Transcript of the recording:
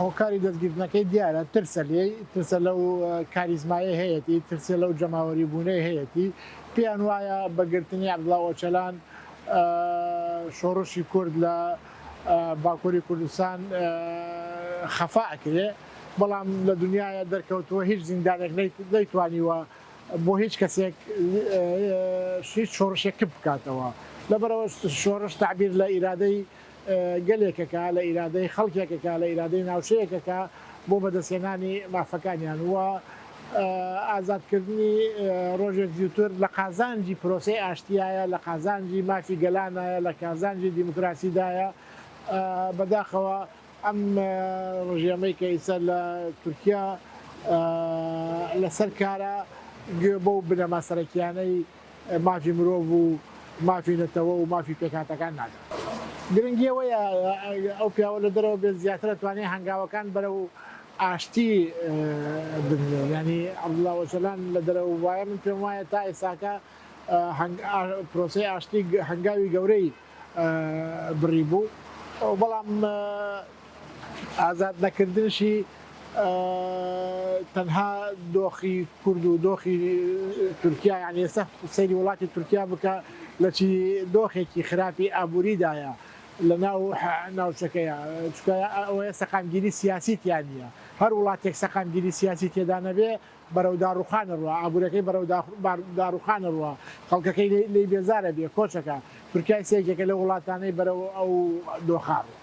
هۆکاری دەستگرتنەکەی دیارە، ترسە لێی، ترسە لەو کاریزمایەی هەیەتی، ترسە لەو جەماوەری بوونەی هەیەتی، پێیان وایە بە گرتنی عەبدوڵا ئۆچەلان شۆڕشی کورد لە باکووری کوردستان خەفا ئەکرێ، بەڵام لە دنیایا دەرکەوتووە هیچ زیندانێک نەیتوانیوە بۆ هیچ کەسێک هیچ شۆڕشێک کپ بکاتەوە، لەبەرئەوە شۆڕش تەعبیر لە ئیرادەی گەلێکەکە، لە ئیرادەی خەڵکێکەکە، لە ئیرادەی ناوچەیەکەکە بۆ بەدەستهێنانی مافەکانیان و ئازادکردنی ڕۆژێک زیوتر لە قازانجی پرۆسەی ئاشتیایە، لە قازانجی مافی گەلانایە، لە قازانجی دیموکراسیدایە. بەداخەوە ئەم ڕژێمەی کە ئیستا لە تورکیا لەسەر کارە گوێ بەو بنەما سەرەکیانەی مافی مرۆڤ و مافی نەتەوە و مافی پێکهاتەکان نادات. گرنگی ئەوەیە ئەو پیاوە لە دەرەوە بێت زیاتر ئەتوانێت هەنگاوەکان بەرەو ئاشتی بنرێن. یانی عەبدوڵا ئۆجەلان لە دەرەوە بوایە من پێم وایە تا ئێستاکە پرۆسەی ئاشتی هەنگاوی گەورەی بڕیبوو، بەڵام ئازاد نەکردنشی تەنها دۆخی کورد و دۆخی تورکیا، یانی ئێستا سەیری وڵاتی تورکیا بکە لە چی دۆخێکی خراپی ئابووریدایە لە ناو ناوچەکەیە، چونکە ئەوەیە سەقامگیری سیاسی تیا نییە، هەر وڵاتێک سەقامگیری سیاسی تێدا نەبێ بەرەو داڕوخان ئەڕوا، ئابوورەکەی بەرەو داڕوخان ئەڕوا، خەڵکەکەی لێی بێزار ئەبێ، کۆچ ئەکا. تورکیا ئێستا یەکێکە لەو وڵاتانەی بەرەو ئەو دۆخە ئەڕوا.